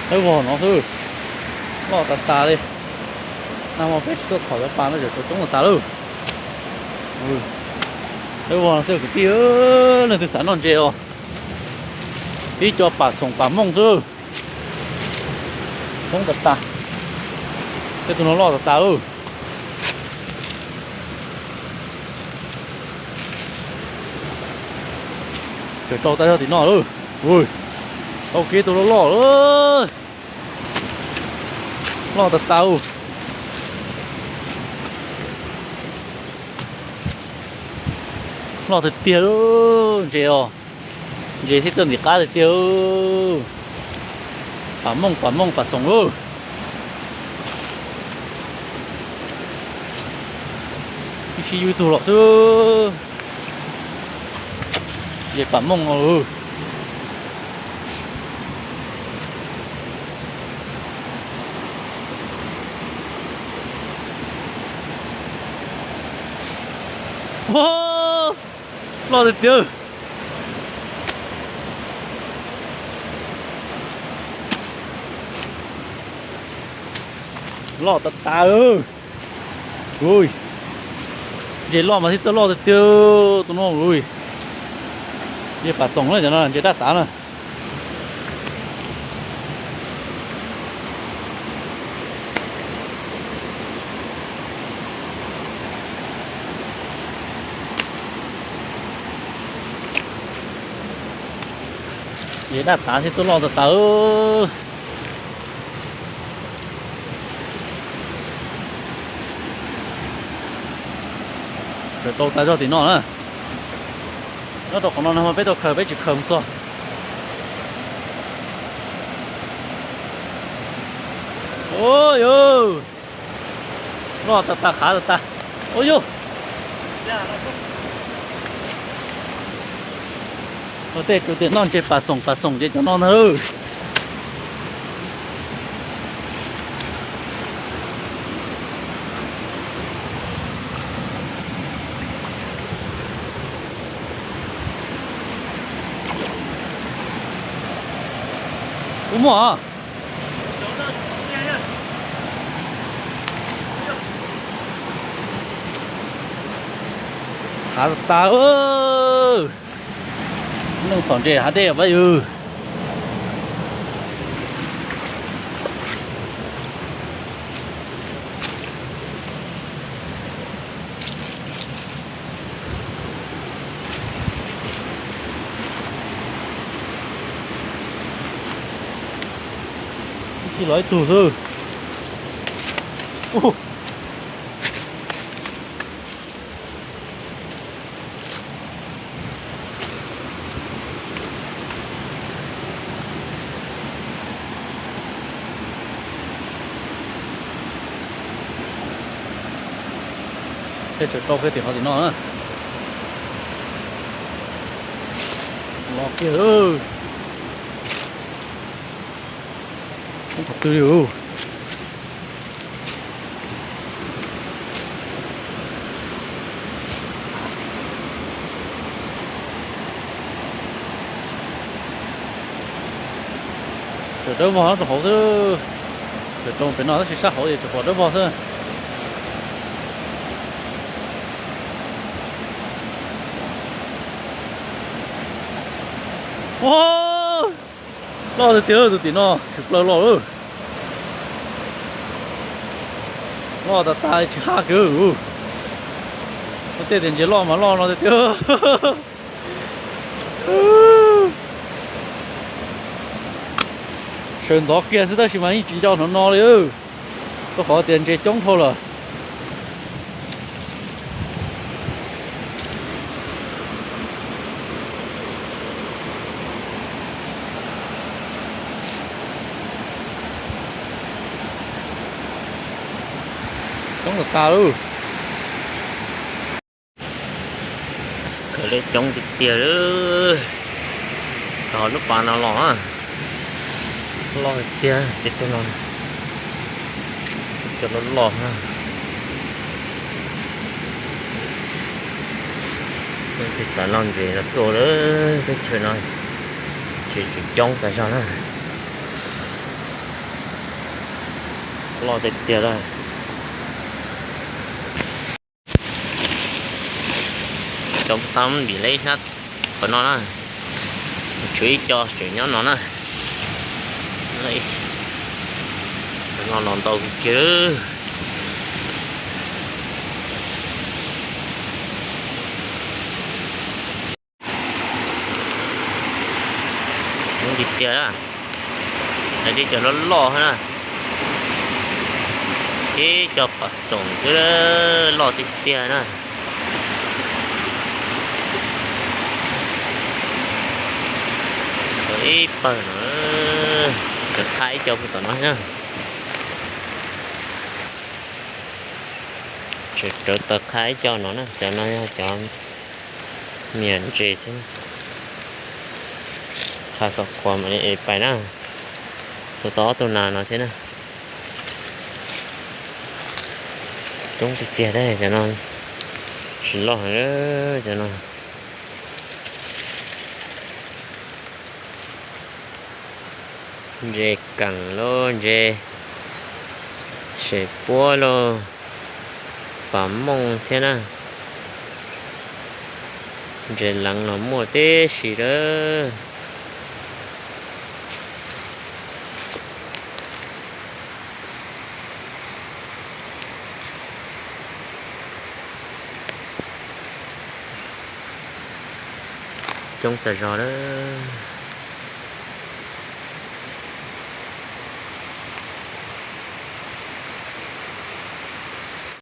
Dawb vog no xwb, loj tas tas li. Nag hmo peb tsis tuaj txhom cov pas no tseem coob tas tas lawm. Dawb vog no xwb kwv tij, leej twg xav noj ntses os, ib co pam xoom pam mooj xwb. Coob tas tas, tej tus no loj tas tas lawm. Tseem rau tas zog tim no lawm. Ui, tau kiag tus loj loj lawm. Loj tas tas. Loj tiag tiag lawm ntses os. Ntses thiab txawj ntxim qab tiag tiag. Pam mooj pam mooj pam xoom lawm. Ib sij yug tug los xwb. Ntses pam mooj no. Loj tiag tiag. Loj tas tas. Ui, ntses loj mas thiaj txawj loj tiag tiag tus no ui. Ntses pam xoom na, cov no ntses daj tav na. Ntses daj tav thiaj txawj loj tas tas. Tseem rau tas zog tim no na. Nyob rau qhov no nag hmo peb tau khaws peb tsis khaws mus txog. Ua yus, loj tas tas qhav tas tas. Ua yus, ua tej tsuas tias noj ntses pas xoom pas xoom ces cov no ntag. Ua muaj qhav tas tas. Neeg txhom ntses hav dej pab yus. Ib sij los ib tug xwb. Tej tseem rau kiag tim qhov tim no na. Los kiag. Ub, qhov twg li. Tseem dawb vog rau hauv xwb. Tseem rau pem no tab sis sab hauv ces tseem pom dawb vog xwb. Ua, loj tiag tiag tus tim no tshwm plaws los lawm. Loj tas tas tsis haj kiag. Ua tej tias ntses loj mas loj no tiag tiag. Sawv ntxov kiag xwb tab sis mas yeej tsis nco hnov no li. Rau qhov tias ntses coob dhau lawm. Coob tas tas lawm. Khaws li coob tiag tiag lawm. Cov lub pas no los, loj tiag tiag no. Cov loj loj na. Leej twg xav noj ntses los tuaj lawm, teb chaws no ntses tseem coob tas zog na. Loj tiag tiag lawm. Cov tam vim lawv ib hnab qhov no na, tshuav ib co tseem nyob no na. No los ntau kiag. Coob tiag tiag na, hais tias cov loj loj na, ib co pom xoom xwb, loj tiag tiag na. Ib pawg no, cov qha ib co puag tom no na. Tseem rauv taws qha ib co no na, cov no yog cov me nyuam ntses xwb. Qha kom qhuav mam li ev pais na. Tus tau ob tug nas no thiab na. Coob tiag tiag thiab cov no, tsis loj heev cov no. Ntses keem lauj, ntses xes puab lauj, pas mooj thiab na. Ntses leev los muaj tib si lawm. Coob tas zog lawm.